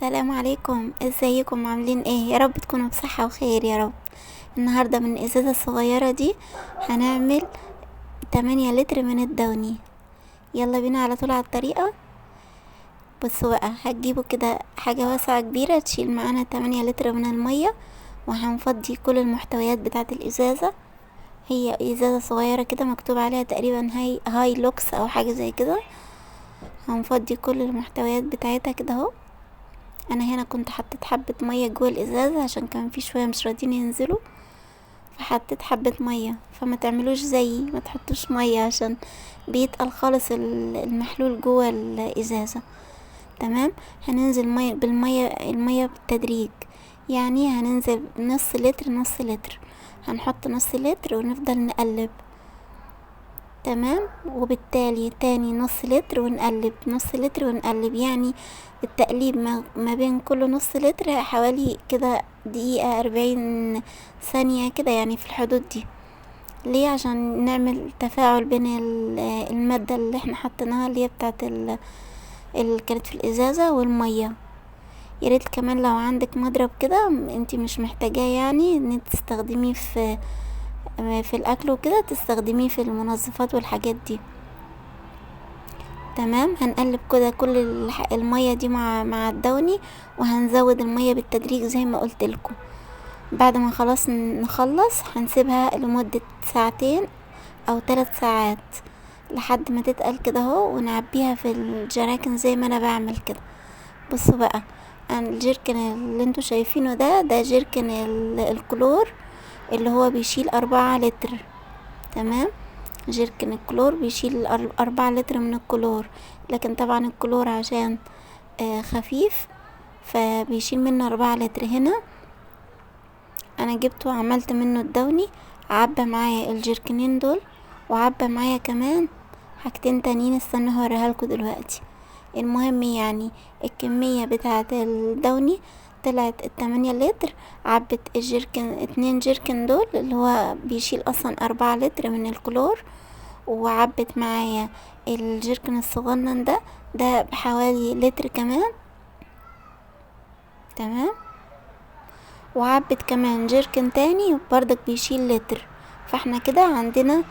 السلام عليكم، ازيكم؟ عاملين ايه؟ يا رب تكونوا بصحة وخير يا رب. النهاردة من الازازة الصغيرة دي هنعمل 8 لتر من الدوني. يلا بينا على طول على الطريقة. بصوا بقى، هتجيبوا كده حاجة واسعة كبيرة تشيل معانا 8 لتر من المية، وهنفضي كل المحتويات بتاعة الازازة. هي ازازة صغيرة كده مكتوب عليها تقريبا هاي لوكس او حاجة زي كده. هنفضي كل المحتويات بتاعتها كده اهو. انا هنا كنت حطيت حبة مية جوه الازازة عشان كان في شوية مش راضيين ينزلوا، فحطيت حبة مية. فما تعملوش زيي، ما تحطوش مية عشان بيتقل خالص المحلول جوه الازازة. تمام، هننزل مية بالمية، المية بالتدريج، يعني هننزل نص لتر نص لتر، هنحط نص لتر ونفضل نقلب. تمام، وبالتالي تاني نص لتر ونقلب، نص لتر ونقلب، يعني التقليب ما بين كل نص لتر حوالي كده دقيقة 40 ثانية كده، يعني في الحدود دي. ليه؟ عشان نعمل تفاعل بين المادة اللي احنا حطيناها اللي هي بتاعت اللي كانت في الازازة والمية. يا ريت كمان لو عندك مضرب كده انتي مش محتاجاه، يعني ان انت تستخدميه في الاكل وكده، تستخدميه في المنظفات والحاجات دي. تمام، هنقلب كده كل المية دي مع الدوني، وهنزود المية بالتدريج زي ما قلت لكم. بعد ما خلاص نخلص هنسيبها لمدة ساعتين او 3 ساعات لحد ما تتقل كده اهو، ونعبيها في الجراكن زي ما انا بعمل كده. بصوا بقى، أنا الجيركن اللي انتوا شايفينه ده جيركن الكلور اللي هو بيشيل 4 لتر. تمام، جيركن الكلور بيشيل 4 لتر من الكلور، لكن طبعا الكلور عشان خفيف فبيشيل منه 4 لتر. هنا انا جبته وعملت منه الدوني، عبى معايا الجيركنين دول، وعبى معايا كمان حاجتين تانيين استنوا هوريها لكم دلوقتي. المهم الكمية بتاعة الدوني طلعت 8 لتر، عبت الجيركن 2 جيركن دول اللي هو بيشيل اصلا 4 لتر من الكلور، وعبت معايا الجيركن الصغنن ده بحوالي لتر كمان. تمام، وعبت كمان جيركن تاني برضك بيشيل لتر. فاحنا كده عندنا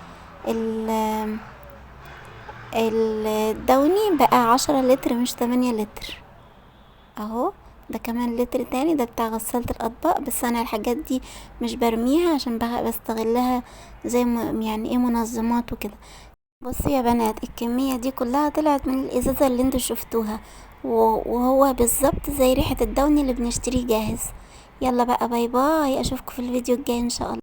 الدوني بقى 10 لتر مش 8 لتر اهو. ده كمان لتر تاني، ده بتاع غسالة الاطباق، بس انا الحاجات دي مش برميها عشان بستغلها زي ما يعني ايه منظمات وكده. بصوا يا بنات، الكمية دي كلها طلعت من الازازة اللي انتوا شفتوها، وهو بالظبط زي ريحة الدوني اللي بنشتريه جاهز. يلا بقى، باي باي، اشوفكم في الفيديو الجاي ان شاء الله.